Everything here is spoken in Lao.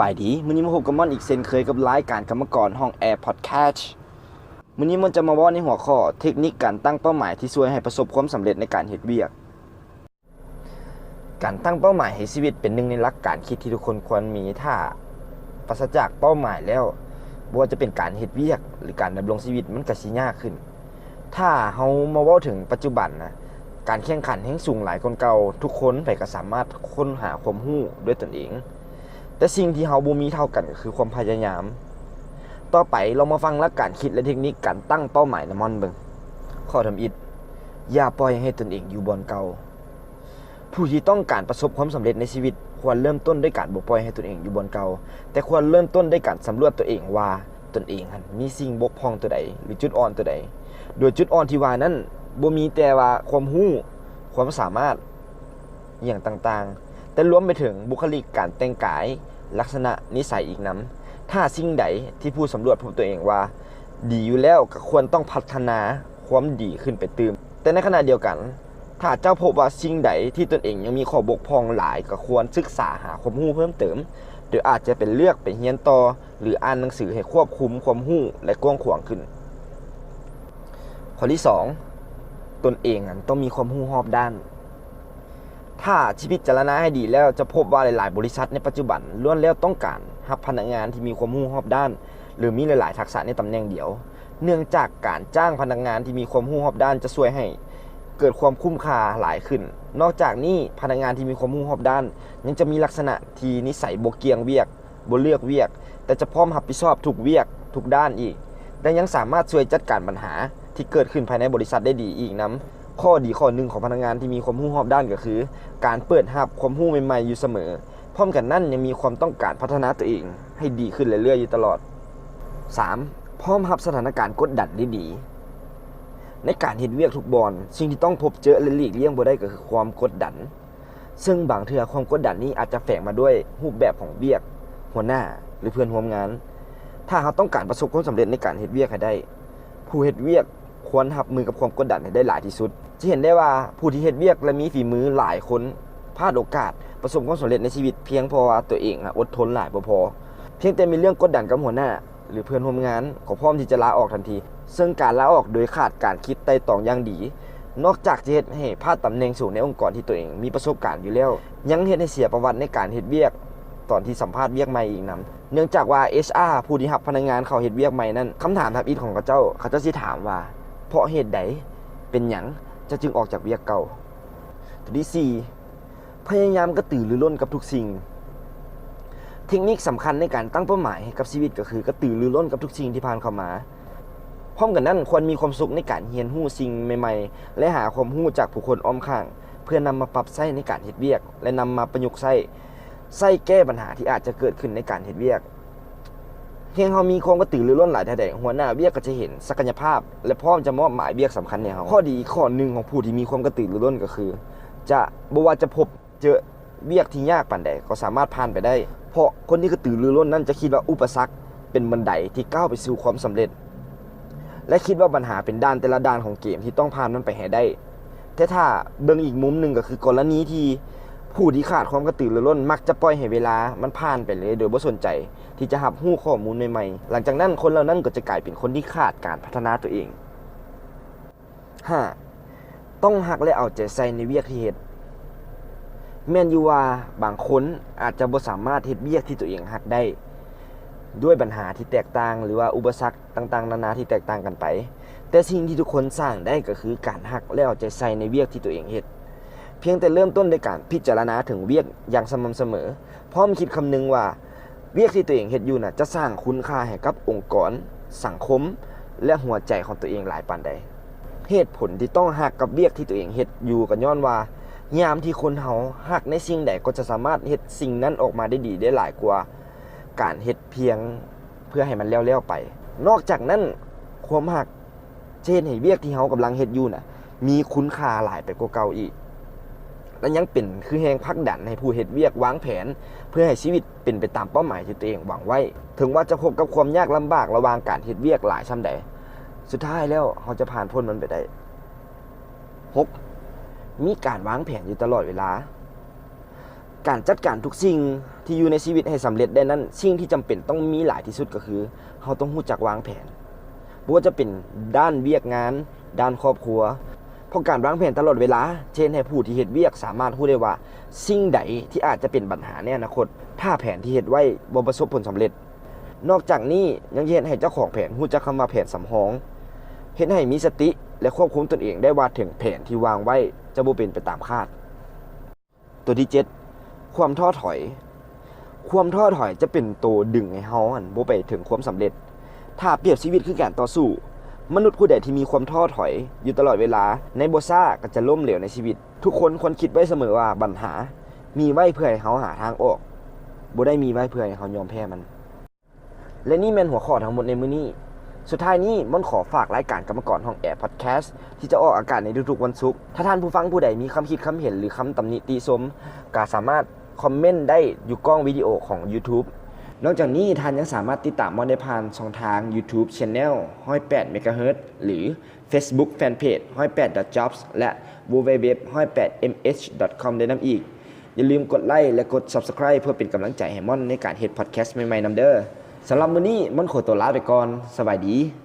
ບາຍດີ, ມື້ນີ້ມາພົບກັບມ່ອນອີກເຊັ່ນເຄີຍກັບລາຍການກຳມະກອນຫ້ອງແອ Podcast. ມື້ນີ້ມ່ອນຈະມາເວົ້າໃນຫົວຂໍ້ເທັກນິກການຕັ້ງເປົ້າໝາຍທີ່ຊ່ວຍໃຫ້ປະສົບຄວາມສຳເລັດໃນການເຮັດວຽກ. ການຕັ້ງເປົ້າໝາຍໃຫ້ຊີວິດເປັນໜຶ່ງໃນຫຼັກການຄິດທີ່ທຸກຄົນຄວນມີ. ຖ້າປາສະຈາກເປົ້າໝາຍແລ້ວ, ບໍ່ວ່າຈະເປັນການເຮັດວຽກ ຫຼື ການດຳລົງຊີວິດ ມັນກໍຊິຍາກຂຶ້ນ. ຖ້າເຮົາມາເວົ້າເຖິງປັດຈຸບັນນະ, ການແຂ່ງຂັນແຮ່ງສູງຫຼາຍກວ່າເກົ່າ, ທຸກຄົນໃຜກໍສາມາດຄົ້ນຫາຄວາມຮູ້ດ້ວຍຕົນເອງ. ແຕ່ສິ່ງທີ່ເຮົາບໍ່ມີເທົ່າກັນກໍຄືຄວາມພະຍາຍາມ. ຕໍ່ໄປລອງມາຟັງຫຼັກການຄິດ ແລະ ເທັກນິກການຕັ້ງເປົ້າໝາຍນຳມ່ອນເບິ່ງ. ຂໍ້ທຳອິດ, ຢ່າປ່ອຍໃຫ້ຕົນເອງຢູ່ບ່ອນເກົ່າ. ຜູ້ທີ່ຕ້ອງການປະສົບຄວາມສຳເລັດໃນຊີວິດ ຄວນເລີ່ມຕົ້ນດ້ວຍການບໍ່ປ່ອຍໃຫ້ຕົນເອງຢູ່ບ່ອນເກົ່າ, ແຕ່ຄວນເລີ່ມຕົ້ນດ້ວຍການສຳຫຼວດຕົວເອງວ່າ ຕົນເອງຫັ້ນມີສິ່ງບົກຜ່ອງຕົວໃດ ຫຼື ຈຸດອ່ອນຕົວໃດ. ໂດຍຈຸດອ່ອນທີ່ວ່ານັ້ນ ບໍ່ມີແຕ່ວ່າຄວາມຮູ້, ຄວາມສາມາດ ອີ່ຫຍັງຕ່າງໆ, ແຕ່ລວມໄປເຖິງບຸກຄະລິກການແຕ່ງກາຍ, ລັກສະນະນິໄສອີກນຳ. ຖ້າສິ່ງໃດທີ່ຜູ້ສຳຫຼວດພົບຕົວເອງວ່າດີຢູ່ແລ້ວ, ກໍຄວນຕ້ອງພັດທະນາຄວາມດີຂຶ້ນໄປຕື່ມ. ແຕ່ໃນຂະນະດຽວກັນ, ຖ້າເຈົ້າພົບວ່າສິ່ງໃດທີ່ຕົນເອງຍັງມີຂໍ້ບົກຜ່ອງຫຼາຍ, ກໍຄວນສຶກສາຫາຄວາມຮູ້ເພີ່ມເຕີມ, ໂດຍອາດຈະເປັນເລືອກໄປຮຽນຕໍ່ ຫຼື ອ່ານໜັງສືໃຫ້ຄວບຄຸມຄວາມຮູ້ ແລະ ກວ້າງຂວາງຂຶ້ນ. ຂໍ້ທີສອງ, ຕົນເອງນັ້ນຕ້ອງມີຄວາມຮູ້ຮອບດ້ານ. ຖ້າຊິພິຈາລະນາໃຫ້ດີແລ້ວ ຈະພົບວ່າຫຼາຍໆບໍລິສັດໃນປັດຈຸບັນລ້ວນແລ້ວຕ້ອງການຮັບພະນັກງານທີ່ມີຄວາມຮູ້ຮອບດ້ານ ຫຼື ມີຫຼາຍໆທັກສະໃນຕຳແໜ່ງດຽວ, ເນື່ອງຈາກການຈ້າງພະນັກງານທີ່ມີຄວາມຮູ້ຮອບດ້ານຈະຊ່ວຍໃຫ້ເກີດຄວາມຄຸ້ມຄ່າຫຼາຍຂຶ້ນ. ນອກຈາກນີ້, ພະນັກງານທີ່ມີຄວາມຮູ້ຮອບດ້ານຍັງຈະມີລັກສະນະທີ່ນິໄສບໍ່ກ່ຽງວຽກ, ບໍ່ເລືອກວຽກ, ແຕ່ຈະພ້ອມຮັບຜິດຊອບທຸກວຽກ, ທຸກດ້ານອີກ, ແລະ ຍັງສາມາດຊ່ວຍຈັດການບັນຫາທີ່ເກີດຂຶ້ນພາຍໃນບໍລິສັດໄດ້ດີອີກນຳ. ຂໍ້ດີຂໍ້ໜຶ່ງຂອງພະນັກງານທີ່ມີຄວາມຮູ້ຮອບດ້ານກໍຄື ການເປີດຮັບຄວາມຮູ້ໃໝ່ໆຢູ່ສະເໝີ. ພ້ອມກັນນັ້ນ, ຍັງມີຄວາມຕ້ອງການພັດທະນາຕົວເອງໃຫ້ດີຂຶ້ນເລື້ອຍໆຢູ່ຕະຫຼອດ. ສາມ, ພ້ອມຮັບສະຖານະການກົດດັນໄດ້ດີ. ໃນການເຮັດວຽກທຸກບ່ອນ, ສິ່ງທີ່ຕ້ອງພົບເຈີ ແລະ ຫຼີກລ່ຽງບໍ່ໄດ້ກໍຄືຄວາມກົດດັນ. ເຊິ່ງບາງເທື່ອຄວາມກົດດັນນີ້ອາດຈະແຝງມາດ້ວຍຮູບແບບຂອງວຽກ, ຫົວໜ້າ ຫຼື ເພື່ອນຮ່ວມງານ. ຖ້າເຮົາຕ້ອງການປະສົບຄວາມສຳເລັດໃນການເຮັດວຽກໃຫ້ໄດ້, ຜູ້ເຮັດວຽກຄວນຮັບມືກັບຄວາມກົດດັນໃຫ້ໄດ້ຫຼາຍທີ່ສຸດ. ຈະເຫັນໄດ້ວ່າຜູ້ທີ່ເຮັດວຽກ ແລະ ມີຝີມືຫຼາຍຄົນພາດໂອກາດປະສົບຄວາມສຳເລັດໃນຊີວິດ ພຽງເພາະວ່າຕົວເອງອະອົດທົນຫຼາຍບໍ່ພໍ. ພຽງແຕ່ມີເລື່ອງກົດດັນກັບຫົວໜ້າ ຫຼື ເພື່ອນຮ່ວມງານ ກໍພ້ອມທີ່ຈະລາອອກທັນທີ. ເຊິ່ງການລາອອກໂດຍຂາດການຄິດໄຕ່ຕອງຢ່າງດີ, ນອກຈາກຈະເຮັດໃຫ້ພາດຕຳແໜ່ງສູງໃນອົງກອນທີ່ຕົວເອງມີປະສົບການຢູ່ແລ້ວ, ຍັງເຮັດໃຫ້ເສຍປະຫວັດໃນການເຮັດວຽກຕອນທີ່ສຳພາດວຽກໃໝ່ອີກນຳ. ເນື່ອງຈາກວ່າ ເອຊອາ ຜູ້ທີ່ຮັບພະນັກງານເຂົ້າເຮັດວຽກໃໝ່ນັ້ນ, ຄຳຖາມທຳອິດຂອງເຂົາເຈົ້າ, ເຂົາເຈົ້າຊິຖາມວ່າ ເພາະເຫດໃດ? ເປັນຫຍັງເຈົ້າຈຶ່ງອອກຈາກວຽກເກົ່າ? ຂໍ້ທີສີ່, ພະຍາຍາມກະຕືລືລົ້ນກັບທຸກສິ່ງ. ເທັກນິກສຳຄັນໃນການຕັ້ງເປົ້າໝາຍໃຫ້ກັບຊີວິດກໍຄືກະຕືລືລົ້ນກັບທຸກສິ່ງທີ່ຜ່ານເຂົ້າມາ. ພ້ອມກັນນັ້ນ, ຄວນມີຄວາມສຸກໃນການຮຽນຮູ້ສິ່ງໃໝ່ໆ ແລະ ຫາຄວາມຮູ້ຈາກຜູ້ຄົນອ້ອມຂ້າງ ເພື່ອນຳມາປັບໃຊ້ໃນການເຮັດວຽກ ແລະ ນຳມາປະຍຸກໃຊ້ ໃຊ້ແກ້ບັນຫາທີ່ອາດຈະເກີດຂຶ້ນໃນການເຮັດວຽກ. ແຮງເຮົາມີຄວາມກະຕືລືລົ້ນຫຼາຍເທົ່າໃດ, ຫົວໜ້າວຽກກໍຈະເຫັນສັກກະຍະພາບ ແລະ ພ້ອມຈະມອບໝາຍວຽກສຳຄັນໃຫ້ເຮົາ. ຂໍ້ດີຂໍ້ໜຶ່ງຂອງຜູ້ທີ່ມີຄວາມກະຕືລືລົ້ນກໍຄື ຈະ ບໍ່ວ່າຈະພົບເຈີວຽກທີ່ຍາກປານໃດກໍສາມາດຜ່ານໄປໄດ້, ເພາະຄົນທີ່ກະຕືລືລົ້ນນັ້ນຈະຄິດວ່າອຸປະສັກເປັນບັນໄດທີ່ກ້າວໄປສູ່ຄວາມສຳເລັດ ແລະ ຄິດວ່າບັນຫາເປັນດ່ານແຕ່ລະດ່ານຂອງເກມທີ່ຕ້ອງຜ່ານມັນໄປໃຫ້ໄດ້. ແຕ່ຖ້າເບິ່ງອີກມຸມໜຶ່ງກໍຄືກໍລະນີທີ່ຜູ້ທີ່ຂາດຄວາມກະຕືລືລົ້ນມັກຈະປ່ອຍໃຫ້ເວລາມັນຜ່ານໄປເລີຍໂດຍບໍ່ສົນໃຈ ທີ່ຈະຮັບຮູ້ຂໍ້ມູນໃໝ່ໆ. ຫຼັງຈາກນັ້ນຄົນເຫຼົ່ານັ້ນກໍຈະກາຍເປັນຄົນທີ່ຂາດການພັດທະນາຕົວເອງ. ຫ້າ, ຕ້ອງຮັກ ແລະ ເອົາໃຈໃສ່ໃນວຽກທີ່ເຮັດ. ແມ່ນຢູ່ວ່າບາງຄົນອາດຈະບໍ່ສາມາດເຮັດວຽກທີ່ຕົວເອງຮັກໄດ້ ດ້ວຍບັນຫາທີ່ແຕກຕ່າງ ຫຼືວ່າອຸປະສັກຕ່າງໆນານາທີ່ແຕກຕ່າງກັນໄປ, ແຕ່ສິ່ງທີ່ທຸກຄົນສ້າງໄດ້ກໍຄືການຮັກ ແລະ ເອົາໃຈໃສ່ໃນວຽກທີ່ຕົວເອງເຮັດ. ພຽງແຕ່ເລີ່ມຕົ້ນດ້ວຍການພິຈາລະນາເຖິງວຽກຢ່າງສະໝ່ຳສະເໝີ, ພ້ອມຄິດຄຳນຶງວ່າວຽກທີ່ຕົວເອງເຮັດຢູ່ນະຈະສ້າງຄຸນຄ່າໃຫ້ກັບອົງກອນ, ສັງຄົມ ແລະ ຫົວໃຈຂອງຕົວເອງຫຼາຍປານໃດ. ເຫດຜົນທີ່ຕ້ອງຮັກກັບວຽກທີ່ຕົວເອງເຮັດຢູ່ກໍຍ້ອນວ່າ ຍາມທີ່ຄົນເຮົາຮັກໃນສິ່ງໃດກໍຈະສາມາດເຮັດສິ່ງນັ້ນອອກມາໄດ້ດີໄດ້ຫຼາຍກວ່າການເຮັດພຽງເພື່ອໃຫ້ມັນແລ້ວໆໄປ. ນອກຈາກນັ້ນ, ຄວາມຮັກ ຈະເຮັດໃຫ້ວຽກທີ່ເຮົາກຳລັງເຮັດຢູ່ນະ ມີຄຸນຄ່າຫຼາຍໄປກວ່າເກົ່າອີກ ແລະ ຍັງເປັນຄືແຮງຜັກດັນໃຫ້ຜູ້ເຮັດວຽກວາງແຜນເພື່ອໃຫ້ຊີວິດເປັນໄປຕາມເປົ້າໝາຍທີ່ຕົວເອງຫວັງໄວ້. ເຖິງວ່າຈະພົບກັບຄວາມຍາກລຳບາກລະຫວ່າງການເຮັດວຽກຫຼາຍສ່ຳໃດ, ສຸດທ້າຍແລ້ວເຮົາຈະຜ່ານພົ້ນມັນໄປໄດ້. ຫົກ, ມີການວາງແຜນຢູ່ຕະຫຼອດເວລາ. ການຈັດການທຸກສິ່ງ ທີ່ຢູ່ໃນຊີວິດໃຫ້ສຳເລັດໄດ້ນັ້ນ, ສິ່ງທີ່ຈຳເປັນຕ້ອງມີຫຼາຍທີ່ສຸດກໍຄື ເຮົາຕ້ອງຮູ້ຈັກວາງແຜນ, ບໍ່ວ່າຈະເປັນດ້ານວຽກງານ, ດ້ານຄອບຄົວ, ເພາະການວາງແຜນຕະຫຼອດເວລາ ຈະເຮັດໃຫ້ຜູ້ທີ່ເຮັດວຽກສາມາດຮູ້ໄດ້ວ່າ ສິ່ງໃດທີ່ອາດຈະເປັນບັນຫາໃນອະນາຄົດ ຖ້າແຜນທີ່ເຮັດໄວ້ບໍ່ປະສົບຜົນສຳເລັດ. ນອກຈາກນີ້ຍັງຈະເຮັດໃຫ້ເຈົ້າຂອງແຜນຮູ້ຈັກຄຳວ່າແຜນສຳຮອງ, ເຮັດໃຫ້ມີສະຕິ ແລະ ຄວບຄຸມຕົນເອງໄດ້ວ່າເຖິງແຜນທີ່ວາງໄວ້ຈະບໍ່ເປັນໄປຕາມຄາດ. ຕົວທີເຈັດ ຄວາມທໍ້ຖອຍ. ຄວາມທໍ້ຖອຍຈະເປັນໂຕດຶງໃຫ້ເຮົາຫັ້ນບໍ່ໄປເຖິງຄວາມສຳເລັດ. ຖ້າປຽບຊີວິດຄືການຕໍ່ສູ້, ມະນຸດຜູ້ໃດທີ່ມີຄວາມທໍ້ຖອຍຢູ່ຕະຫຼອດເວລາ, ໃນບໍ່ຊ້າກໍຈະລົ້ມເຫຼວໃນຊີວິດ. ທຸກຄົນຄວນຄິດໄວ້ສະເໝີວ່າບັນຫາມີໄວ້ເພື່ອໃຫ້ເຮົາຫາທາງອອກ, ບໍ່ໄດ້ມີໄວ້ເພື່ອໃຫ້ເຮົາຍອມແພ້ມັນ. ແລະນີ້ແມ່ນຫົວຂໍ້ທັງໝົດໃນມື້ນີ້. ສຸດທ້າຍນີ້ ມ່ອນຂໍຝາກລາຍການກຳມະກອນຫ້ອງແອ Podcast ທີ່ຈະອອກອາກາດໃນທຸກໆວັນສຸກ. ຖ້າທ່ານຜູ້ຟັງຜູ້ໃດມີຄຳຄິດຄຳເຫັນ ຫຼື ຄຳຕຳໜິຕິຊົມ, ກໍສາມາດຄອມເມັນໄດ້ຢູ່ກ້ອງວິດີໂອຂອງ YouTube. ນອກຈາກນີ້ທ່ານຍັງສາມາດຕິດຕາມມ່ອນໄດ້ຜ່ານຊ່ອງທາງ YouTube Channel ຮ້ອຍແປດ Megahertz ຫຼື Facebook Fanpage ຮ້ອຍແປດ Dot Jobs ແລະ www ຮ້ອຍແປດ M H ດອດ com ໄດ້ນຳອີກ. ຢ່າລືມກົດໄລ ແລະ ກົດ Subscribe ເພື່ອເປັນກຳລັງໃຈໃຫ້ມ່ອນໃນການເຮັດ Podcast ໃໝ່ໆນຳເດີ້. ສຳລັບມື້ນີ້ ມ່ອນຂໍຕົວລາໄປກ່ອນ. ສະບາຍດີ.